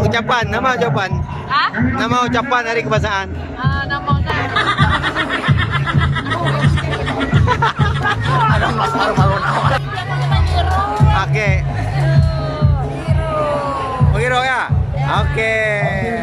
Ucapan, nama ucapan? Ha? Nama ucapan hari kebangsaan? Ah, nama Okey. Hero ya? Okey.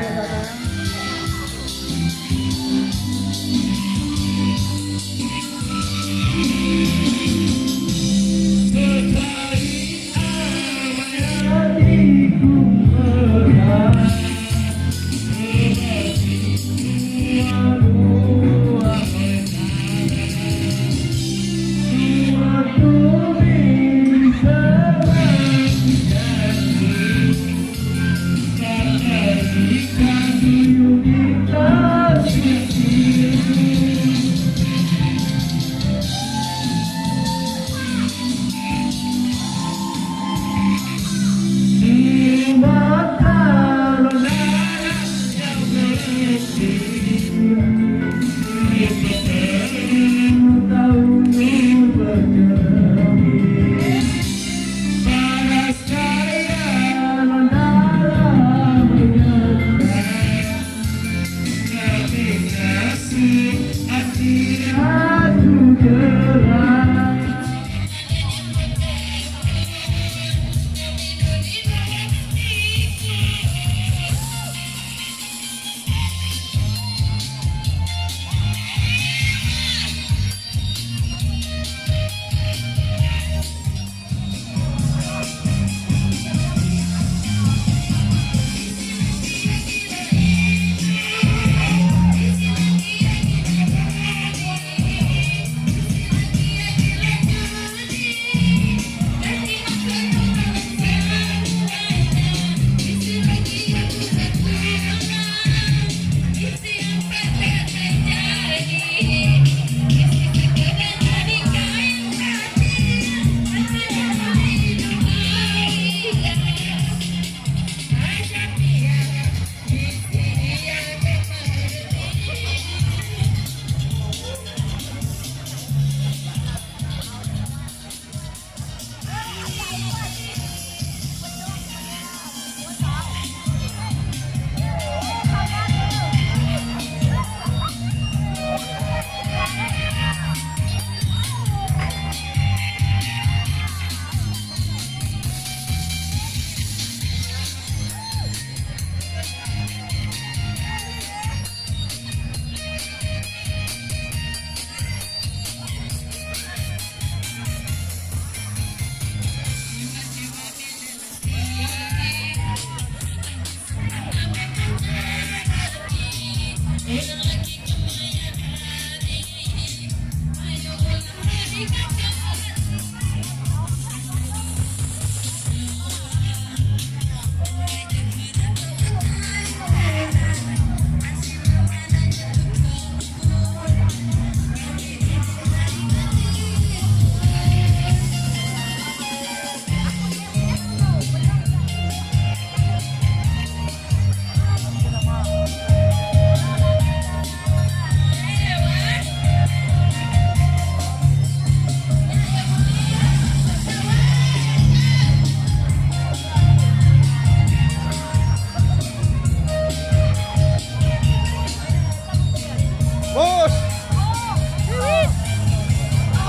Bos.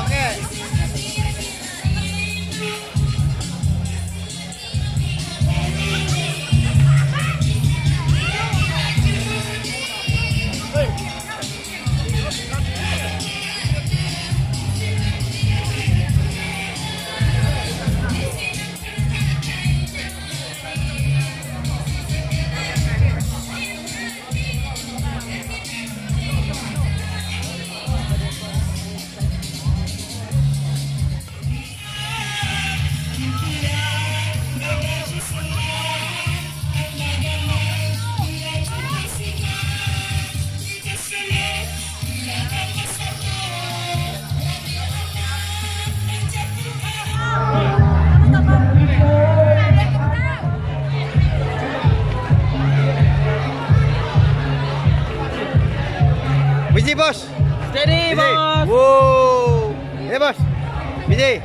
Okey. Busy bos. Steady Busy. bos. Wow. Ya bos. Busy.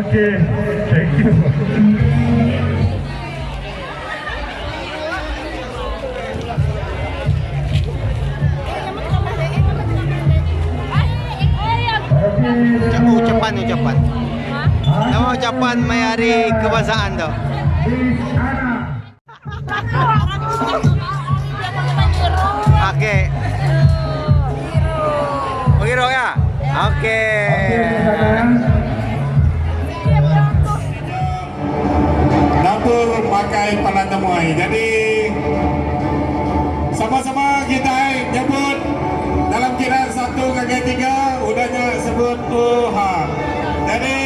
Okay, thank you. Ucapan ucapan. Nama ucapan mai hari kebangsaan tu? Okey. Hero ya? Okey. Dapur makai palan temuai. Jadi sama-sama kita nyebut dalam kira satu ngagai tiga udahnya sebut uha. Jadi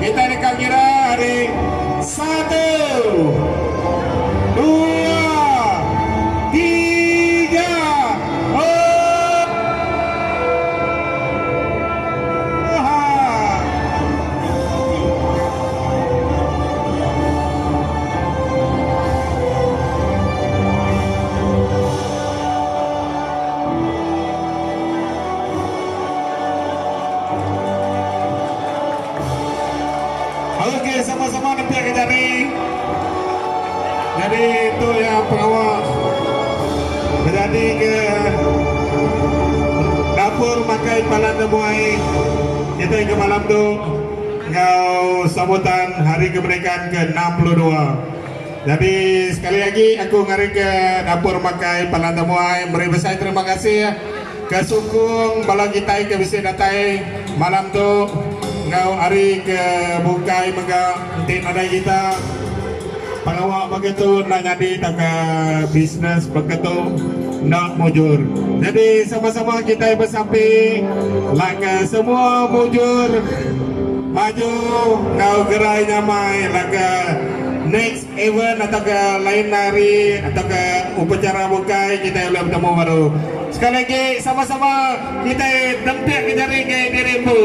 kita dekat kira hari satu, dua, tiga. Uha. Okey, sama-sama nanti akan jadi. Jadi itu yang pengawal Jadi ke dapur makai palan temuai kita ke malam tu ngau sambutan Hari Kemerdekaan ke-62. Jadi sekali lagi aku ngari ke dapur makai palan temuai beri besar terima kasih ke sukung bala kita ke bisi datai malam tu ngau hari ke bukai mega enti nadai kita pengawak begitu nak jadi tak ke bisnes begitu nak mujur. Jadi sama-sama kita bersampi laka semua mujur maju ngau gerai nyamai laka next event atau ke lain hari atau ke upacara bukai kita boleh bertemu baru. Sekali lagi sama-sama kita dempiak ke jari ke dirimu.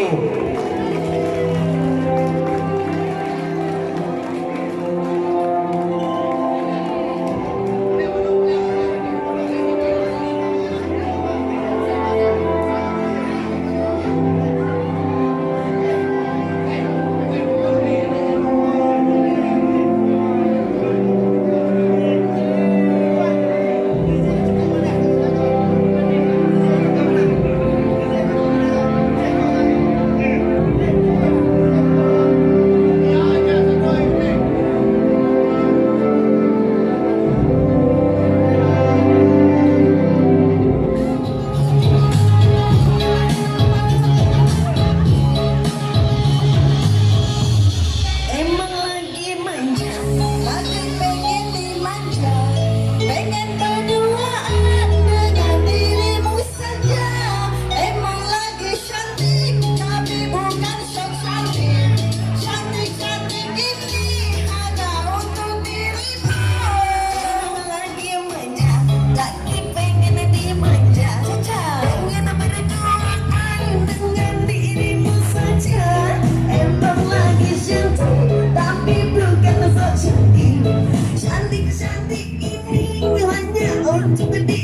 Emang lagi manja, lagi pengen dimanja, pengen berduaan dengan dirimu saja. Emang lagi cantik, tapi bukan sok cantik. Cantik-cantik ini hanya untuk dirimu. Emang lagi manja, lagi pengen dimanja, pengen berduaan dengan dirimu saja. Emang lagi cantik, tapi bukan sok cantik. Cantik-cantik ini hanya untuk dirimu.